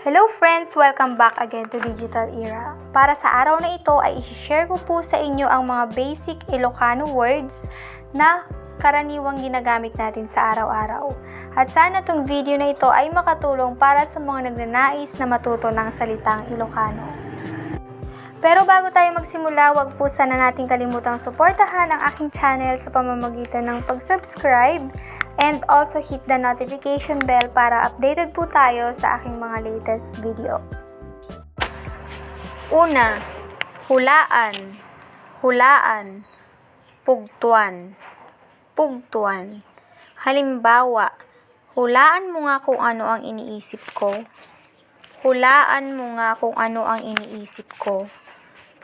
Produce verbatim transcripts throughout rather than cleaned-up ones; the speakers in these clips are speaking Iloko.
Hello friends! Welcome back again to Digital Era. Para sa araw na ito ay isi-share ko po sa inyo ang mga basic Ilocano words na karaniwang ginagamit natin sa araw-araw. At sana itong video na ito ay makatulong para sa mga nagnanais na matuto ng salitang Ilocano. Pero bago tayo magsimula, huwag po sana nating kalimutang suportahan ang aking channel sa pamamagitan ng pag-subscribe and also hit the notification bell para updated po tayo sa aking mga latest video. Una, hulaan, hulaan, pugtuan, pugtuan. Halimbawa, hulaan mo nga kung ano ang iniisip ko. Hulaan mo nga kung ano ang iniisip ko.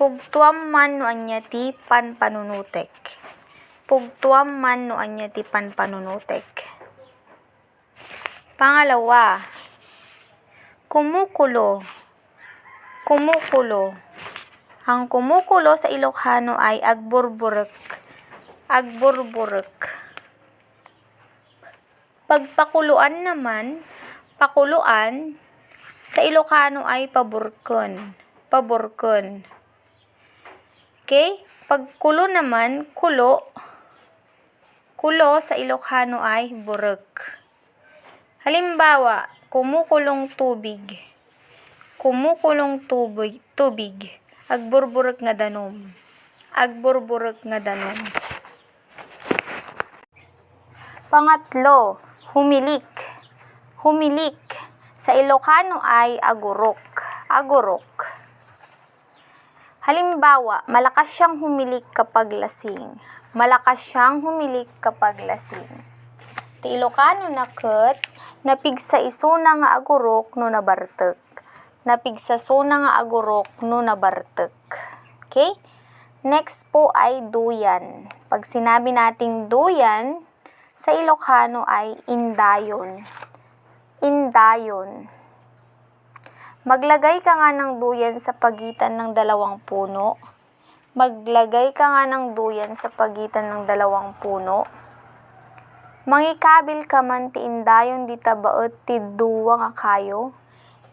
Pugtuam man no ania ti panpanunutek. Pugtuam man no ania ti panpanunutek. Pangalawa, kumukulo. Kumukulo. Ang kumukulo sa Ilocano ay agburburek. Agburburek. Pagpakuloan naman, pakuloan, sa Ilocano ay paburken. Paburken. Okay? Pagkulo naman, kulo. Kulo sa Ilocano ay burek. Halimbawa, kumukulong tubig. Kumukulong tubig, tubig. Agburburek nga danum. Agburburek nga danum. Pangatlo, humilik. Humilik. Sa Ilocano ay agurok. Agurok. Halimbawa, malakas siyang humilik kapag lasing. Malakas siyang humilik kapag lasing. Ti Ilocano na ket, napigsa isuna nga agurok no nabartek. Napigsasuna nga agurok no nabartek. Okay? Next po ay duyan. Pag sinabi nating duyan, sa Ilocano ay indayon. Indayon. Maglagay ka nga ng duyan sa pagitan ng dalawang puno. Maglagay ka nga ng duyan sa pagitan ng dalawang puno. Mangikabil ka man ti indayon dita baet ti duwa nga kayo.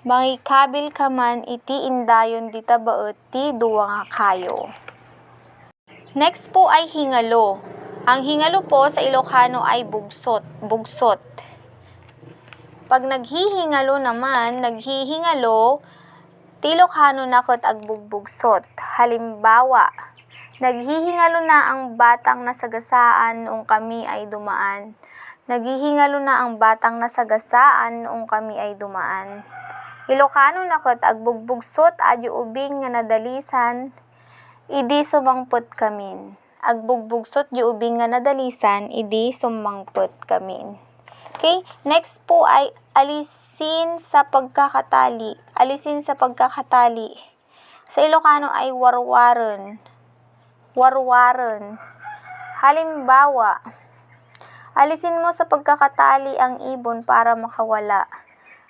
Mangikabil ka man iti indayon dita baet ti duwa nga kayo. Next po ay hingalo. Ang hingalo po sa Ilocano ay bugsot, bugsot. Pag naghihingalo naman, naghihingalo, ti Ilocano na ket agbugbugsot. Halimbawa, naghihingalo na ang batang nasagasaan noong kami ay dumaan. Naghihingalo na ang batang nasagasaan noong kami ay dumaan. Ilocano na ket agbugbugsot a diay ubing nga nadalisan, idi sumangpet kamin. Agbugbugsot diay ubing nga nadalisan, idi sumangpet kamin. Okay, next po ay alisin sa pagkakatali. Alisin sa pagkakatali. Sa Ilocano ay warwaren. Warwaren. Halimbawa, alisin mo sa pagkakatali ang ibon para makawala.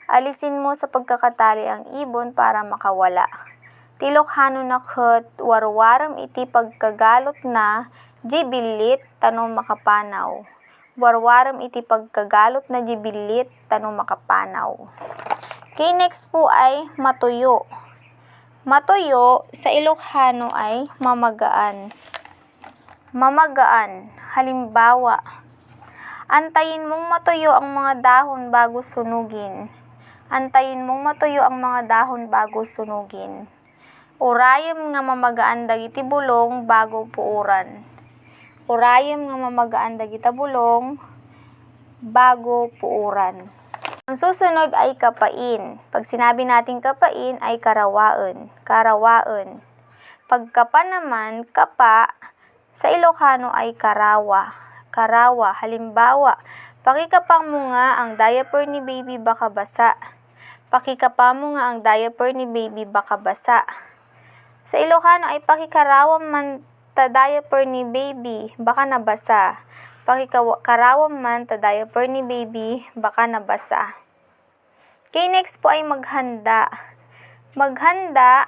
Alisin mo sa pagkakatali ang ibon para makawala. Ti Ilocano na ket warwarem iti pagkagalotna diay billit tano makapanaw. Warwarem iti pagkagalotna diay billit tano makapanaw. Okay, next po ay matuyo. Matuyo sa Ilocano ay mamagaan. Mamagaan. Halimbawa, antayin mong matuyo ang mga dahon bago sunugin. Antayin mong matuyo ang mga dahon bago sunugin. Urayem nga mamagaan dagiti bulong bago puoran. Urayem nga mamagaan dagita bulong bago puoran. Ang susunod ay kapain. Pag sinabi nating kapain ay karawaen. Karawaen. Pagkapa naman, kapa, sa Ilocano ay karawa. Karawa. Halimbawa, pakikapa mo nga ang diaper ni baby baka basa. Pakikapa mo nga ang diaper ni baby baka basa. Sa Ilocano ay pakikarawam man ta diaper ni baby baka nabasa. Pakikarawam man ta diaper ni baby baka nabasa. Okay, next po ay maghanda. Maghanda,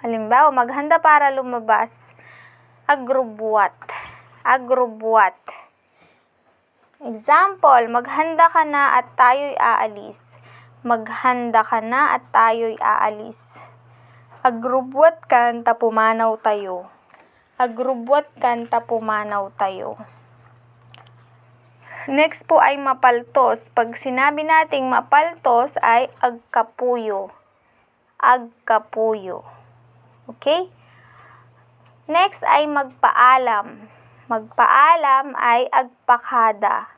halimbawa, maghanda para lumabas. Agrubuat. Agrubuat. Example, maghanda ka na at tayo'y aalis. Maghanda ka na at tayo'y aalis. Agrubwat kan ta pumanaw tayo. Agrubwat kan ta pumanaw tayo. Next po ay mapaltos. Pag sinabi nating mapaltos ay agkapuyo. Agkapuyo. Okay? Next ay magpaalam. Magpaalam ay agpakada.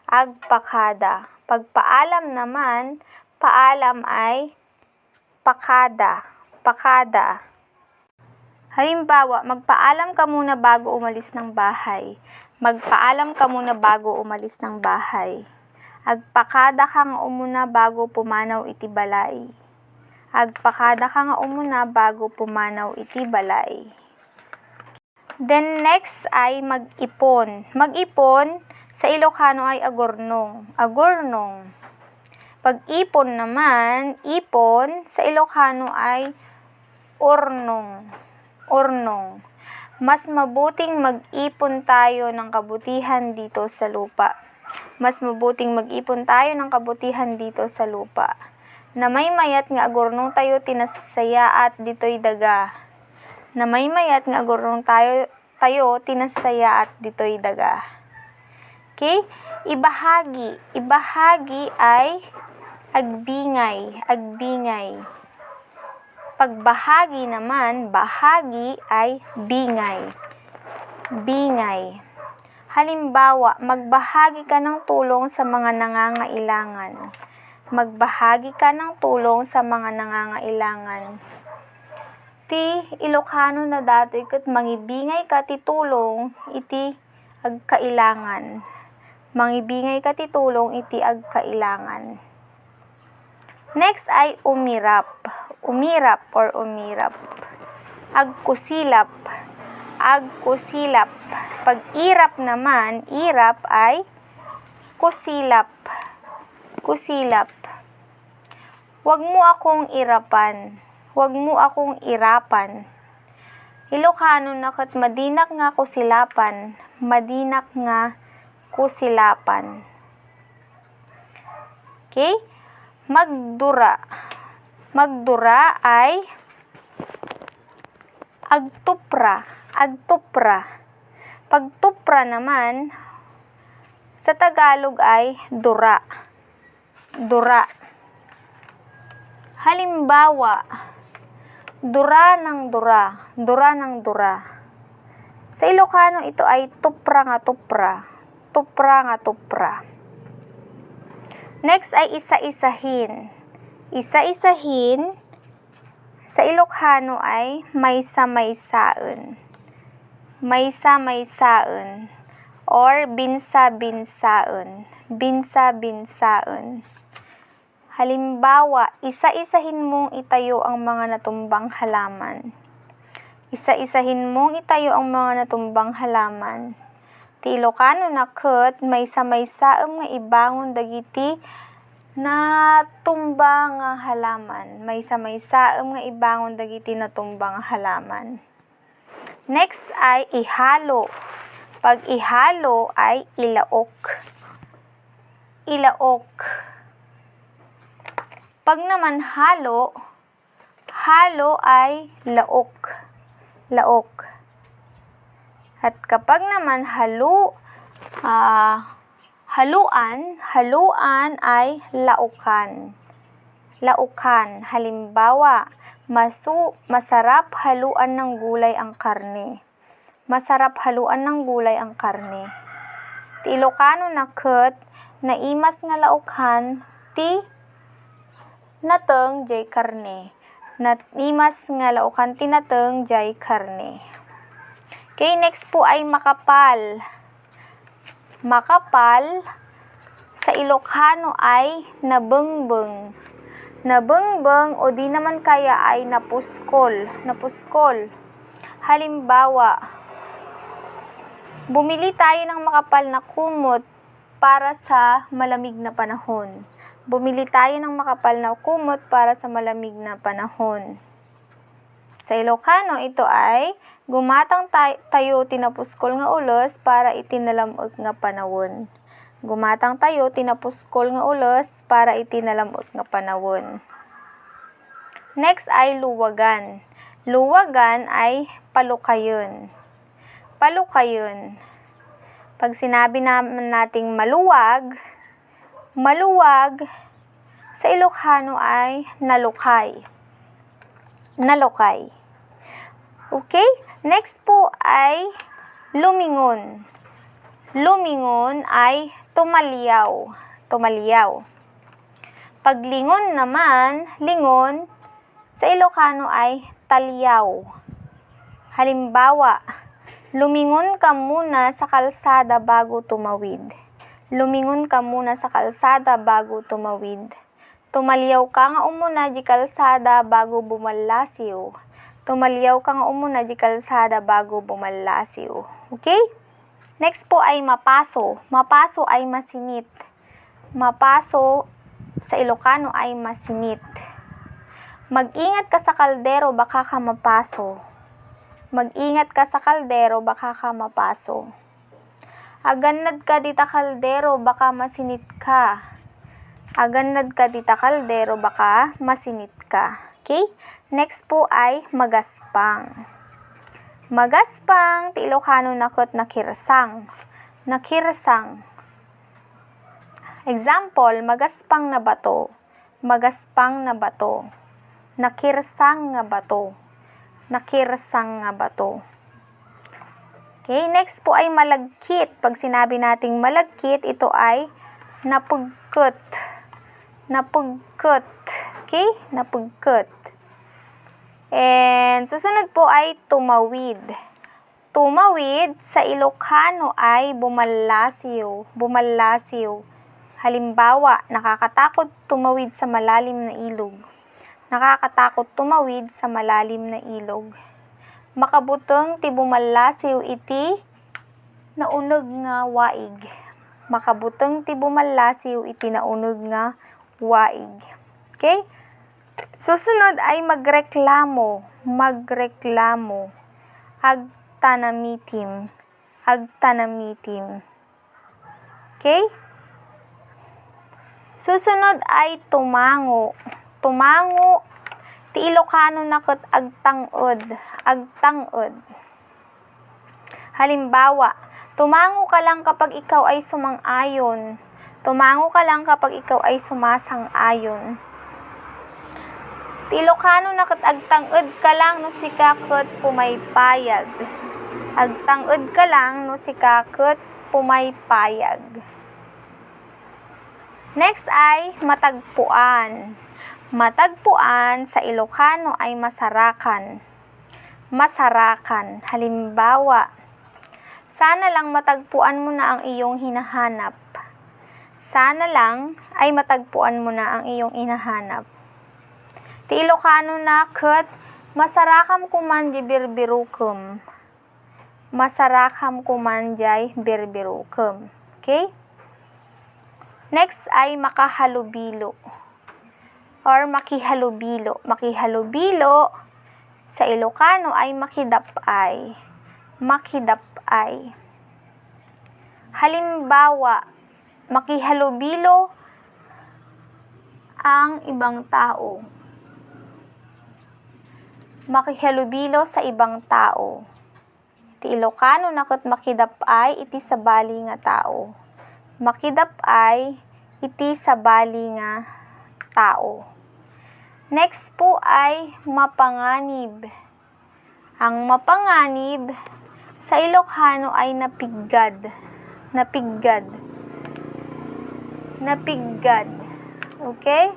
Agpakada. Pagpaalam naman, paalam ay pakada. Pakada. Halimbawa, magpaalam ka muna bago umalis ng bahay. Magpaalam ka muna bago umalis ng bahay. Agpakada ka nga umuna bago pumanaw iti balay. Agpakada ka nga umuna bago pumanaw iti balay. Then next ay mag-ipon. Mag-ipon sa Ilocano ay agurnong. Agurnong. Pag-ipon naman, ipon sa Ilocano ay urnong. Urnong. Mas mabuting mag-ipon tayo ng kabutihan dito sa lupa. Mas mabuting mag-ipon tayo ng kabutihan dito sa lupa. Namaymayat nga agurnong tayo ti nasasayaat ditoy daga. Namaymayat nga agurnong tayo, tayo ti nasasayaat ditoy daga. Okay? Ibahagi. Ibahagi ay agbingay. Agbingay. Pagbahagi naman, bahagi ay bingay. Bingay. Halimbawa, magbahagi ka ng tulong sa mga nangangailangan. Magbahagi ka ng tulong sa mga nangangailangan. Ti Ilocano na datoy ket mangibingay ka ti tulong iti agkailangan. Mangibingay ka ti tulong iti agkailangan. Next ay umirap. Umirap or umirap. Agkusilap. Agkusilap. Pag-irap naman, irap ay kusilap. Kusilap. Huwag mo akong irapan. Huwag mo akong irapan. Ilocano na ket madinak nga kusilapan. Madinak nga kusilapan. Okay? Magdura. Magdura ay agtupra. Agtupra. Pagtupra naman, sa Tagalog ay dura. Dura. Halimbawa, dura ng dura, dura ng dura. Sa Ilocano, ito ay tupra nga tupra. Tupra nga tupra. Next ay isa-isahin. Isa-isahin, sa Ilocano ay maysa-maysaen. Maysa-maysaen or binsa-binsaen. Binsa-binsaen. Halimbawa, isa-isahin mong itayo ang mga natumbang halaman. Isa-isahin mong itayo ang mga natumbang halaman. Ti Ilocano na ket maysa-maysaem nga ibangon dagiti natumba nga halaman. Maysa-maysaem nga ibangon dagiti natumba nga halaman. Next ay ihalo. Pag ihalo ay ilaok. Ilaok. Pag naman halo, halo ay laok. Laok. At kapag naman halo, ah, haluan, haluan ay laukan. Laukan. Halimbawa, masu-, masarap haluan ng gulay ang karne. Masarap haluan ng gulay ang karne. Ti Ilocano na ket naimas nga laokan ti nateng jay karne. Naimas nga laokan ti nateng jay karne. Okay, next po ay makapal. Makapal, sa Ilocano ay nabengbeng. Nabengbeng o di naman kaya ay napuskol. Napuskol. Halimbawa, bumili tayo ng makapal na kumot para sa malamig na panahon. Bumili tayo ng makapal na kumot para sa malamig na panahon. Sa Ilocano, ito ay gumatang tay-, tayo ti napuskol nga ules para iti nalam-ek nga panawen. Gumatangtayo ti napuskol nga ules para iti nalam-ek nga panawen. Next ay luwagan. Luwagan ay palukayen. Palukayen. Pag sinabi naman nating maluwag, maluwag, sa Ilocano ay nalukay. Nalukay. Okay? Next po ay lumingon. Lumingon ay tumalyaw. Tumalyaw. Paglingon naman, lingon, sa Ilocano ay talyaw. Halimbawa, lumingon ka muna sa kalsada bago tumawid. Lumingon ka muna sa kalsada bago tumawid. Tumalyaw ka nga umuna di kalsada bago bumallasiw. Tumalyaw ka nga umuna di kalsada bago bumallasiw. Okay? Next po ay mapaso. Mapaso ay masinit. Mapaso sa Ilocano ay masinit. Mag-ingat ka sa kaldero, baka ka mapaso. Mag-ingat ka sa kaldero, baka ka mapaso. Agannad ka dita kaldero, baka masinit ka. Agannad ka dita kaldero, baka masinit ka. Okay? Next po ay magaspang. Magaspang, ti Ilocano na ket nakirsang. Nakirsang. Example, magaspang na bato. Magaspang na bato. Nakirsang nga bato. Nakirsang nga bato. Okay, next po ay malagkit. Pag sinabi nating malagkit, ito ay napugkut. Napugkut. Okay? Napugkut. And susunod po ay tumawid. Tumawid sa Ilocano ay bumallasiw. Bumallasiw. Halimbawa, nakakatakot tumawid sa malalim na ilog. Nakakatakot tumawid sa malalim na ilog. Makabuteng ti bumallasiw iti nauneg nga waig. Makabuteng ti bumallasiw iti nauneg nga waig. Okay? Susunod ay magreklamo. Magreklamo. Agtanamitim. Agtanamitim. Okay? Susunod ay tumango. Tumango, ti Ilocano na ket agtang-ed. Agtang-ed. Halimbawa, tumango ka lang kapag ikaw ay sumang-ayon. Tumango ka lang kapag ikaw ay sumasang-ayon. Ti Ilocano na ket agtang-ed ka lang no sika ket pumaypayag. Agtang-ed ka lang no sika ket pumaypayag. Next ay matagpuan. Matagpuan sa Ilocano ay masarakan. Masarakan. Halimbawa, sana lang matagpuan mo na ang iyong hinahanap. Sana lang ay matagpuan mo na ang iyong hinahanap. Ti Ilocano na ket masarakam koman di birbirukem. Masarakam koman jay birbirukem. Okay? Next ay makahalubilo or makihalubilo. Makihalubilo sa Ilocano ay makidap-ay. Makidap-ay. Halimbawa, makihalubilo ang ibang tao. Makihalubilo sa ibang tao. Ti Ilocano na ket makidap-ay iti sabali nga tao. Makidap-ay iti sabali nga tao. Next po ay mapanganib. Ang mapanganib sa Ilocano ay napiggad. Napiggad. Napiggad. Okay?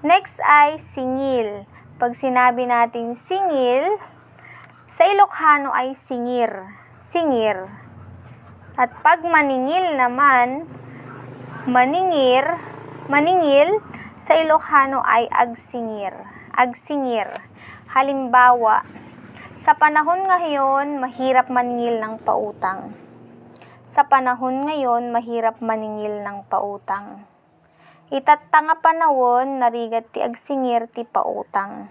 Next ay singil. Pag sinabi nating singil, sa Ilocano ay singir. Singir. At pag maningil naman, maningir, maningil, sa Ilocano ay agsingir. Agsingir. Halimbawa, sa panahon ngayon, mahirap maningil ng pautang. Sa panahon ngayon, mahirap maningil ng pautang. Itatta nga panawen, narigat ti agsingir ti pautang.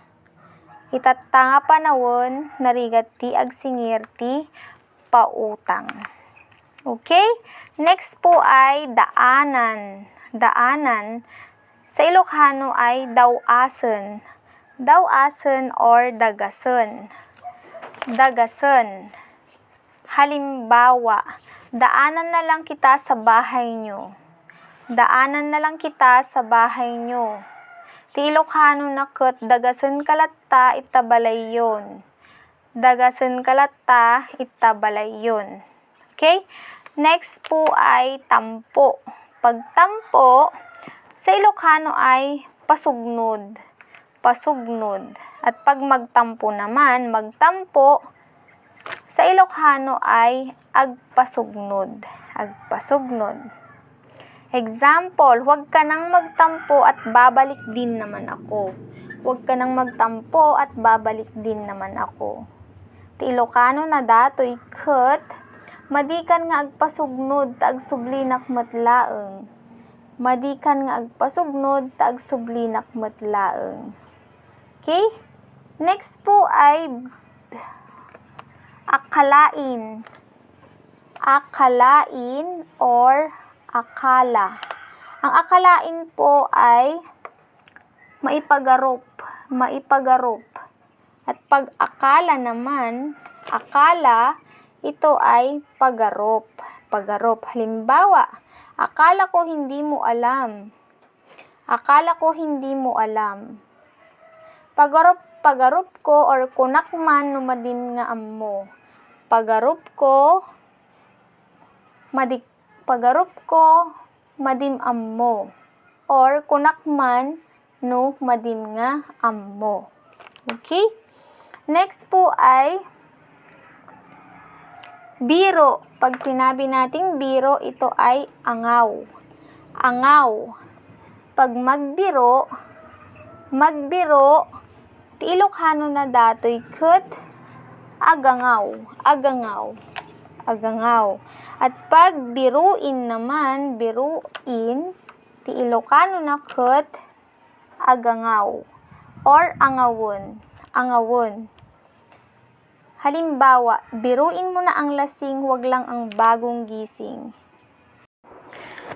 Itatta nga panawen, narigat ti agsingir ti pautang. Okay? Next po ay daanan. Daanan. Sa Ilocano ay daw-asen. Daw-asen or dagasen. Dagasen. Halimbawa, daanan na lang kita sa bahay niyo. Daanan na lang kita sa bahay niyo. Ti Ilocano na ket dagasenka latta ita balayyon. Dagasenka latta ita balayyon. Okay? Next po ay tampo. Pagtampo, sa Ilocano ay pasugnod. Pasugnod. At pag magtampo naman, magtampo, sa Ilocano ay agpasugnod. Agpasugnod. Example, huwag ka nang magtampo at babalik din naman ako. Huwag ka nang magtampo at babalik din naman ako. Ti Ilocano na datoy ket, madikan nga agpasugnod ta agsublinak met laeng. Madikan nga agpasugnod ta agsublinak met laeng. Okay? Next po ay akalain. Akalain or akala. Ang akalain po ay maipagarup, maipagarup. At pag akala naman, akala, ito ay pagarup, pagarup. Halimbawa, akala ko hindi mo alam. Akala ko hindi mo alam. Pagarup, pagarup ko or kunak man no madim nga ammo. Pagarup ko, madi-, pagarup ko, madim ammo. Or kunak man no madim nga ammo. Okay? Next po ay biro. Pag sinabi nating biro, ito ay angaw. Angaw. Pag magbiro, magbiro, ti Ilocano na datoy ket agangaw, agangaw, agangaw. At pag biruin naman, biruin, ti Ilocano na ket agangaw or angawon, angawon. Halimbawa, biruin mo na ang lasing, wag lang ang bagong gising.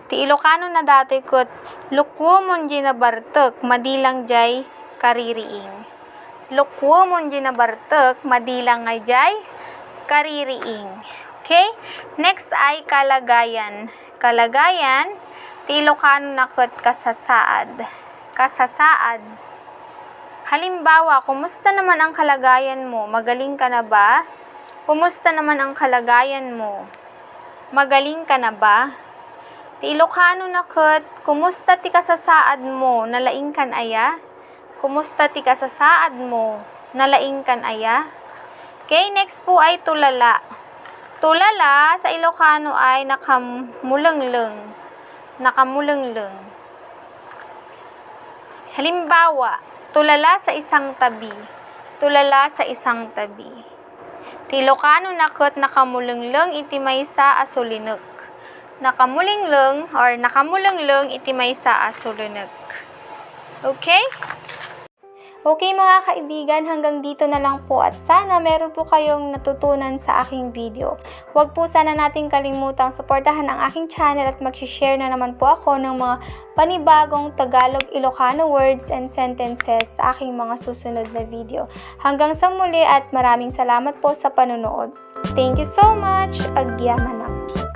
Ti Ilocano na datoy ket, lukwemon diay nabartek, madi lang diay kaririing. Lukwemon diay nabartek, madi lang nga diay kaririing. Okay? Next ay kalagayan. Kalagayan, ti Ilocano na ket kasasaad. Kasasaad. Halimbawa, kumusta naman ang kalagayan mo? Magaling ka na ba? Kumusta naman ang kalagayan mo? Magaling ka na ba? Ti Ilocano na ket, kumusta ti kasasaad mo? Nalaingkan aya? Kumusta ti kasasaad mo? Nalaingkan aya? Okay, next po ay tulala. Tulala sa Ilocano ay nakamulengleng. Nakamulengleng. Halimbawa, tulala sa isang tabi. Tulala sa isang tabi. Ti Ilocano na ket nakamulengleng iti maysa a sulinek. Nakamulengleng or nakamulengleng iti maysa a sulinek. Okay? Okay, mga kaibigan, hanggang dito na lang po at sana meron po kayong natutunan sa aking video. Huwag po sana nating kalimutang suportahan ang aking channel at mag-share na naman po ako ng mga panibagong Tagalog Ilocano words and sentences sa aking mga susunod na video. Hanggang sa muli at maraming salamat po sa panonood. Thank you so much. Agyamanak.